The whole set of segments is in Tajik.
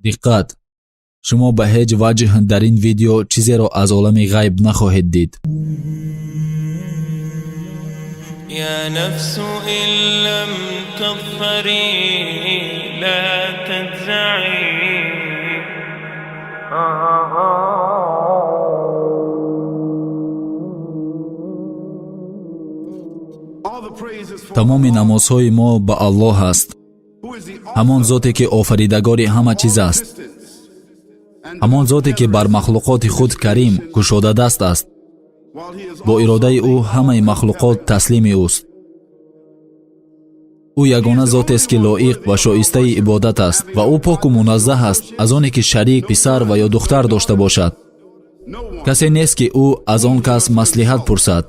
Диққат! Шумо ба ҳеҷ ваҷҳ дар ин видео чизеро аз олами ғайб нахоҳед дид. يا نفس إن لم تظفري لا تجزعي. Тамоми намозҳои мо ба Аллоҳ аст, ҳамон зоте ки офаридагори ҳама чиз аст, ҳамон зоте ки бар махлуқоти худ карим, кушодадаст аст. Бо иродаи ӯ ҳамаи махлуқот таслими ӯст. Ӯ ягона зотест, ки лоиқ ва шоистаи ибодат аст, ва ӯ поку муназзаҳ аст аз оне ки шарик, писар ва ё духтар дошта бошад. Касе нест, ки ӯ аз он кас маслиҳат пурсад,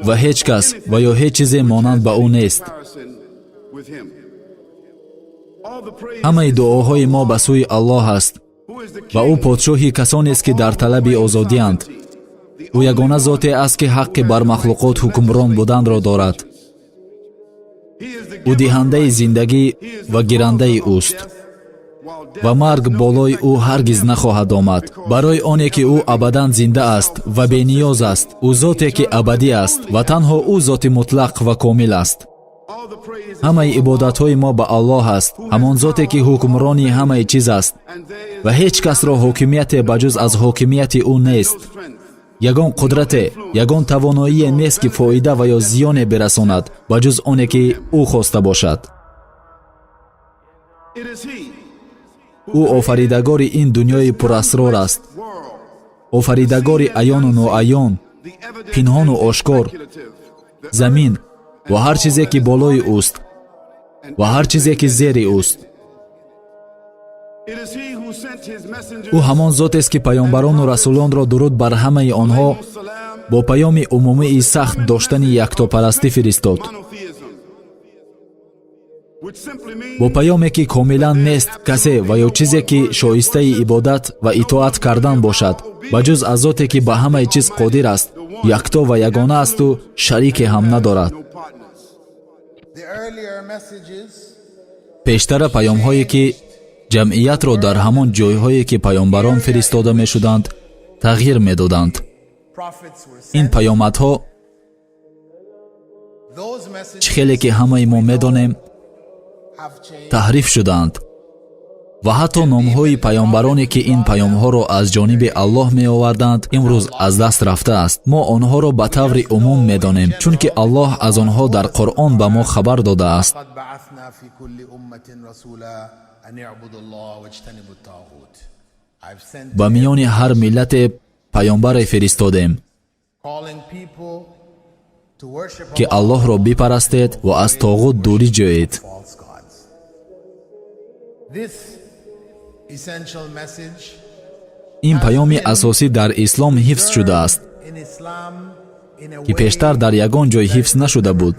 ва ҳеҷ кас ва ё ҳеҷ чизе монанд ба ӯ нест. Ҳамаи дуоҳои мо ба сӯи Аллоҳ аст, ва ӯ подшоҳи касонест, ки дар талаби озодианд. Ӯ ягона зоте аст, ки ҳаққи бар махлуқот ҳукмрон буданро дорад. Ӯ диҳандаи зиндагӣ ва гирандаи ӯст, ва марг болои ӯ ҳаргиз нахоҳад омад, барои оне ки ӯ абадан зинда аст ва бениёз аст. Ӯ зоте ки абадӣ аст, ва танҳо ӯ зоти мутлақ ва комил аст. Ҳамаи ибодатҳои мо ба Аллоҳ аст, ҳамон зоте ки ҳукмрони ҳамаи чиз аст, ва ҳеҷ касро ҳокимияте ба ҷуз аз ҳокимияти ӯ нест. Ягон қудрате, ягон тавоноие нест, ки фоида ва ё зиёне бирасонад, ба ҷуз оне ки ӯ хоста бошад. Ӯ офаридагори ин дунёи пурасрор аст, офаридагори аёну ноаён, пинҳону ошкор, замин ва ҳар чизе ки болои ӯст ва ҳар чизе ки зери ӯст. Ӯ ҳамон зотест, ки паёмбарону расулонро, дуруд бар ҳамаи онҳо, бо паёми умумии сахт доштани яктопарастӣ фиристод, бо паёме ки комилан нест касе ва ё чизе ки шоистаи ибодат ва итоат кардан бошад, ба ҷуз аз зоте ки ба ҳамаи чиз қодир аст, якто ва ягона асту шарике ҳам надорад. Пештара паёмҳое ки ҷамъиятро дар ҳамон ҷойҳое ки паёмбарон фиристода мешуданд, тағйир медоданд, ин паёмадҳо, чӣ хеле ки ҳамаи мо медонем, таҳриф шудаанд, ва ҳатто номҳои паёмбароне ки ин паёмҳоро аз ҷониби Аллоҳ меоварданд, имрӯз аз даст рафтааст. Мо онҳоро ба таври умум медонем, чунки Аллоҳ аз онҳо дар Қуръон ба мо хабар додааст. Ба миёни ҳар миллате паёмбаре фиристодем, ки Аллоҳро бипарастед ва аз тоғут дурӣ ҷӯед. Ин паёми асосӣ дар ислом ҳифз шудааст, ки пештар дар ягон ҷой ҳифз нашуда буд.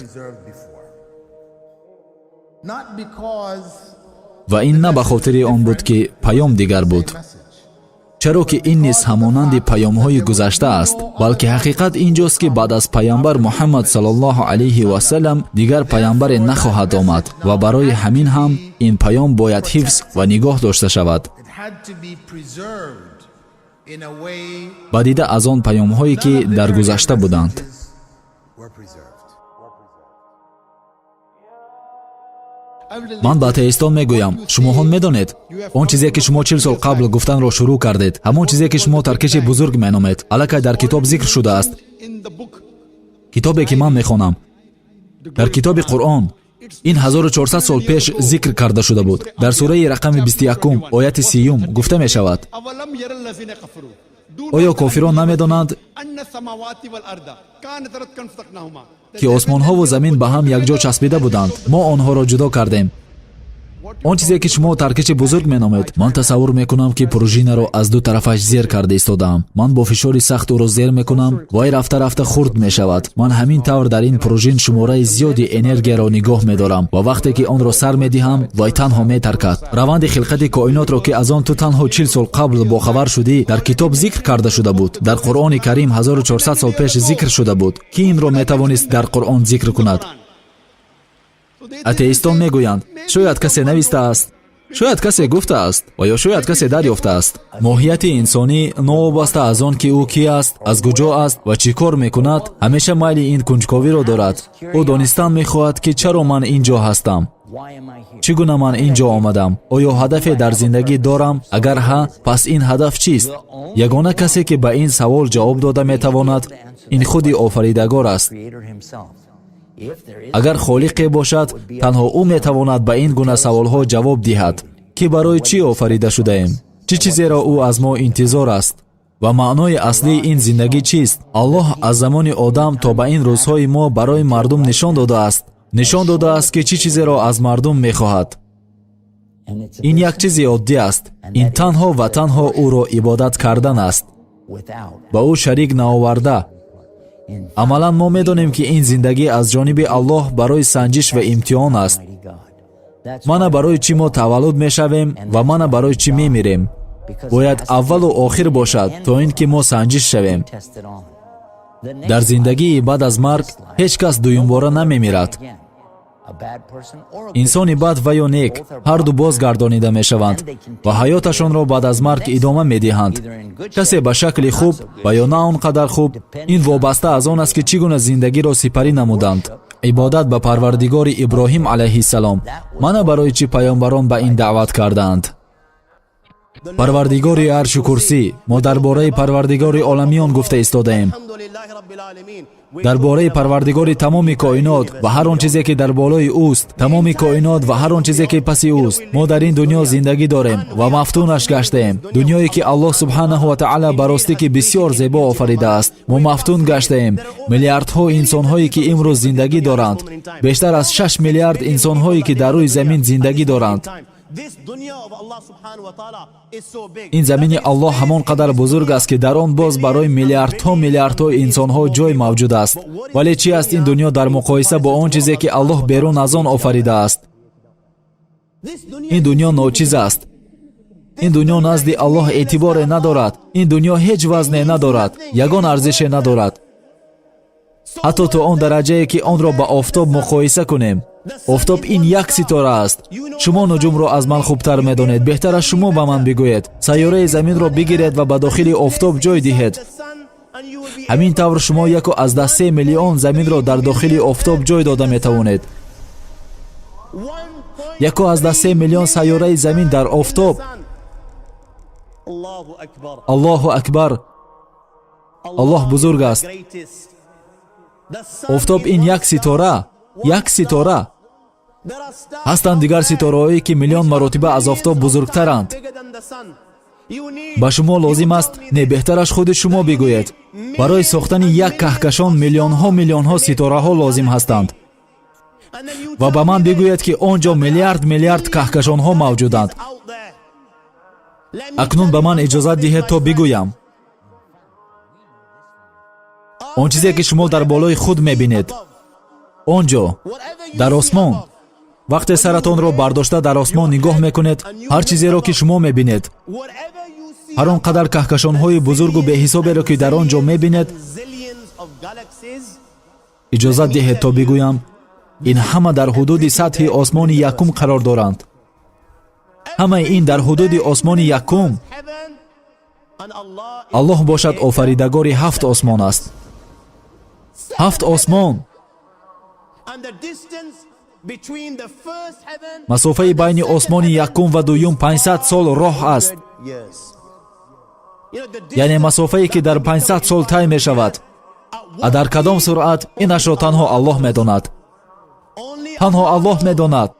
Ва ин на ба хотири он буд, ки паём дигар буд, чаро ки ин низ ҳамонанди паёмҳои гузашта аст, балки ҳақиқат инҷост, ки баъд аз паямбар Муҳаммад саллаллоҳу алайҳи васалам дигар паямбаре нахоҳад омад, ва барои ҳамин ҳам ин паём бояд ҳифз ва нигоҳ дошта шавад. Ба дида аз он паёмҳое ки дар гузашта буданд. Ман ба атеистон мегӯям: шумоҳон медонед, он чизе ки шумо 40 сол қабл гуфтанро шурӯъ кардед, ҳамон чизе ки шумо таркиши бузург меномед, аллакай дар китоб зикр шудааст, китобе ки ман мехонам, дар китоби Қуръон. Ин 1400 сол пеш зикр карда шуда буд. Дар сураи рақами 21, ояти 30 гуфта мешавад: оё кофирон намедонанд, ки осмонҳову замин ба ҳам якҷо часпида буданд, мо онҳоро ҷудо кардем? Он чизе ки шумо таркиши бузург меномед, ман тасаввур мекунам, ки пружинаро аз ду тарафаш зер карда истодаам. Ман бо фишори сахт ӯро зер мекунам, вай рафта-рафта хурд мешавад. Ман ҳамин тавр дар ин пружин шумораи зиёди энергияро нигоҳ медорам, ва вақте ки онро сар медиҳам, вай танҳо метаркад. Раванди хилқати коинотро, ки аз он ту танҳо 40 сол қабл бохабар шудӣ, дар китоб зикр карда шуда буд. Дар Қуръони Карим 1400 сол пеш зикр шуда буд. Кӣ инро метавонист дар Қуръон зикр кунад? Атеистон мегӯянд: шояд касе навистааст. Шояд касе гуфтааст ва ё шояд касе дарёфтааст: моҳияти инсонӣ, новобаста аз он ки ӯ кӣ аст, аз куҷо аст ва чӣ кор мекунад, ҳамеша майли ин кунҷковиро дорад. Ӯ донистан мехоҳад, ки чаро ман ин ҷо ҳастам, чӣ гуна ман ин ҷо омадам, оё ҳадафе дар зиндагӣ дорам, агар ҳа, пас ин ҳадаф чист? Ягона касе, ки ба ин савол ҷавоб дода метавонад, ин худи Офаридагор аст. Агар Холиқе бошад, танҳо ӯ метавонад ба ин гуна саволҳо ҷавоб диҳад, ки барои чӣ офарида шудаем, чӣ чизеро ӯ аз мо интизор аст ва маънои аслии ин зиндагӣ чист. Аллоҳ аз замони Одам то ба ин рӯзҳои мо барои мардум нишон додааст, ки чӣ чизеро аз мардум мехоҳад. Ин як чизи оддӣ аст: ин танҳо ва танҳо ӯро ибодат кардан аст, ба ӯ шарик наоварда. Амалан мо медонем, ки ин зиндагӣ аз ҷониби Аллоҳ барои санҷиш ва имтиҳон аст. Мана барои чӣ мо таваллуд мешавем ва мана барои чӣ мемирем. Бояд аввалу охир бошад, то ин ки мо санҷиш шавем. Дар зиндагии баъд аз марг ҳеҷ кас дуюмбора намемирад. Инсони бад ва ё нек, ҳарду бозгардонида мешаванд ва ҳаёташонро баъд аз марг идома медиҳанд, касе ба шакли хуб ва ё на он қадар хуб. Ин вобаста аз он аст, ки чӣ гуна зиндагиро сипарӣ намуданд. Ибодат ба Парвардигори Иброҳим алайҳиссалом. Мана барои чӣ паёмбарон ба ин даъват кардаанд. Парвардигори аршу курсӣ. Мо дар бораи Парвардигори оламиён гуфта истодаем, дар бораи Парвардигори тамоми коинот ва ҳар он чизе, ки дар болои ӯст, тамоми коинот ва ҳар он чизе, ки паси ӯст. Мо дар ин дунё зиндагӣ дорем ва мафтунаш гаштаем, дунёе ки Аллоҳ субҳанаҳу ва таъала баростӣ ки бисёр зебо офаридааст. Мо мафтун гаштаем. Миллиардҳо инсонҳое, ки имрӯз зиндагӣ доранд, бештар аз 6 миллиард инсонҳое, ки дар рӯи замин зиндагӣ доранд, ин замини Аллоҳ ҳамон қадар бузург аст, ки дар он боз барои миллиардҳо миллиардҳо инсонҳо ҷой мавҷуд аст. Вале чӣ аст ин дунё дар муқоиса бо он чизе, ки Аллоҳ берун аз он офаридааст? Ин дунё ночиз аст. Ин дунё назди Аллоҳ эътиборе надорад. Ин дунё ҳеҷ вазне надорад, ягон арзише надорад, ҳатто то он дараҷае, ки онро ба офтоб муқоиса кунем. Офтоб ин як ситора аст. Шумо нуҷумро аз ман хубтар медонед, беҳтар аст шумо ба ман бигӯед. Сайёраи Заминро бигиред ва ба дохили офтоб ҷой диҳед. Ҳамин тавр шумо 1,3 миллион заминро дар дохили офтоб ҷой дода метавонед. 1,3 миллион сайёраи Замин дар офтоб. Аллоҳу акбар! Аллоҳ бузург аст. Офтоб ин як ситора, як ситора. Ҳастанд дигар ситораҳое, ки миллион маротиба аз офтоб бузургтаранд. Ба шумо лозим аст, не, беҳтараш худи шумо бигӯед: барои сохтани як каҳкашон миллионҳо миллионҳо ситораҳо лозим ҳастанд. Ва ба ман бигӯед, ки он ҷо миллиард миллиард каҳкашонҳо мавҷуданд. Акнун ба ман иҷозат диҳед, то бигӯям: он чизе, ки шумо дар болои худ мебинед, он ҷо дар осмон, вақте саратонро бардошта дар осмон нигоҳ мекунед, ҳар чизеро, ки шумо мебинед, ҳар он қадар каҳкашонҳои бузургу беҳисоберо, ки дар он ҷо мебинед, иҷозат диҳед, то бигӯям: ин ҳама дар ҳудуди сатҳи осмони якум қарор доранд. Ҳамаи ин дар ҳудуди осмони якум. Аллоҳ бошад, офаридагори ҳафт осмон аст. Ҳафт осмон. Масофаи байни осмони якум ва дуюм 500 сол роҳ аст, яъне масофае, ки дар 500 сол тай мешавад. А дар кадом суръат, инашро танҳо Аллоҳ медонад, танҳо Аллоҳ медонад.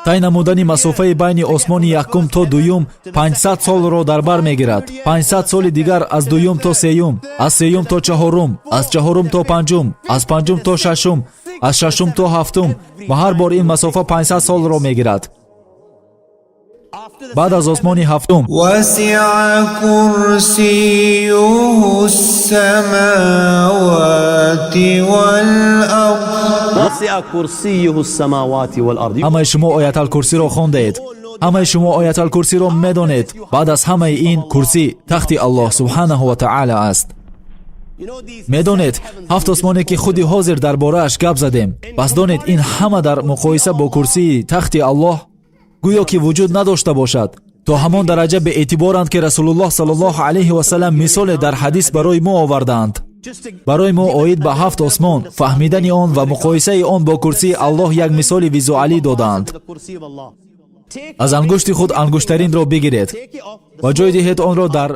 Тай намудани масофаи байни осмони якум то дуюм 500 солро дар бар мегирад. 500 соли дигар аз дуюм то сеюм, аз сеюм то чаҳорум, аз чаҳорум то панҷум, аз панҷум то шашум, аз шашум то ҳафтум ва ҳар бор ин масофа 500 солро мегирад. Баъд аз осмони ҳафтум وسع كرسيه السماوات والأرض وسع كرسيه السماوات والأرض. Ҳамаи шумо Ояталкурсиро хондаед, ҳамаи шумо Ояталкурсиро медонед. Баъд аз ҳамаи ин, курсӣ тахти Аллоҳ субҳанаҳу ва таъала аст. Медонед, ҳафт осмоне, ки худи ҳозир дар борааш гап задем, пас донед, ин ҳама дар муқоиса бо курсии тахти Аллоҳ Гӯё ки вуҷуд надошта бошад. То ҳамон дараҷа беэътиборанд, ки Расулуллоҳ саллаллоҳу алайҳи васаллам мисоле дар ҳадис барои мо овардаанд. Барои мо оид ба ҳафт осмон, фаҳмидани он ва муқоисаи он бо курсии Аллоҳ як мисоли визуалӣ додаанд. Аз ангушти худ ангуштаринро бигиред ва ҷой диҳед онро дар,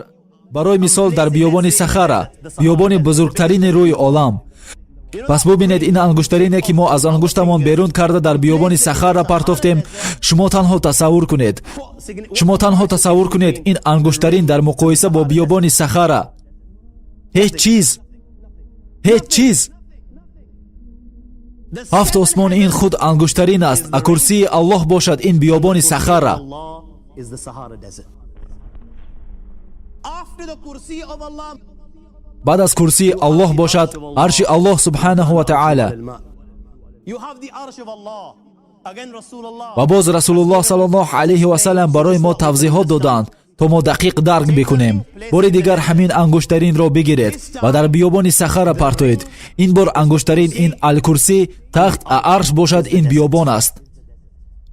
барои мисол, дар биёбони Сахара, биёбони бузургтарини рӯи олам. Пас бубинед, ин ангуштарине, ки мо аз ангуштамон берун карда дар биёбони Сахара партофтем. Шумо танҳо тасаввур кунед, шумо танҳо тасаввур кунед, ин ангуштарин дар муқоиса бо биёбони Сахара ҳеҷ чиз, ҳеҷ чиз. Ҳафт осмон ин худ ангуштарин аст, а курсии Аллоҳ бошад ин биёбони Сахара. Is the Sahara Desert. After the kursi of Allah, Баъд аз курсии Аллоҳ бошад арши Аллоҳ субҳанаҳу ва таъала. You have the arsh of Allah. Again, Rasulullah. Ва боз Расулуллоҳ саллаллоҳу алайҳи васаллам барои мо тавзеҳот доданд, то мо дақиқ дарк бикунем. Бори дигар ҳамин ангуштаринро бигиред ва дар биёбони Сахара партоед. Ин бор ангуштарин ин Алкурсӣ, тахт, а арш бошад ин биёбон аст.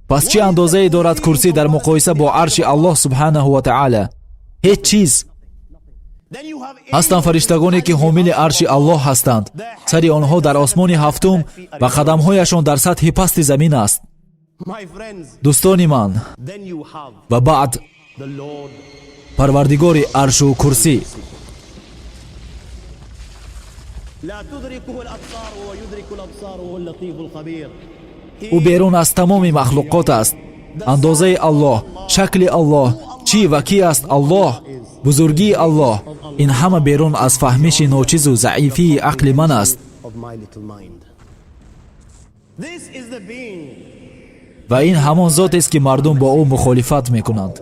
Пас чӣ андозае дорад курсӣ дар муқоиса бо арши Аллоҳ субҳанаҳу ва таъала? Ҳеҷ чиз. Then you have Ҳастанд фариштагоне, ки ҳомили арши Аллоҳ ҳастанд. Сари онҳо дар осмони ҳафтум ва қадамҳояшон дар сатҳи пасти замин аст. My friends. Дӯстони ман, Then you have ва баъд the Lord. Парвардигори аршу курсӣ. لا تدركه الأبصار ويدرك الأبصار وهو اللطيف الخبير. Ӯ берун аз тамоми махлуқот аст. Андозаи Аллоҳ, шакли Аллоҳ, чӣ ва кӣ аст Аллоҳ, бузургии Аллоҳ, ин ҳама берун аз фаҳмиши ночизу заифии ақли ман аст. Of my little mind. This is the being Ва ин ҳамон зотест, ки мардум бо ӯ мухолифат мекунанд.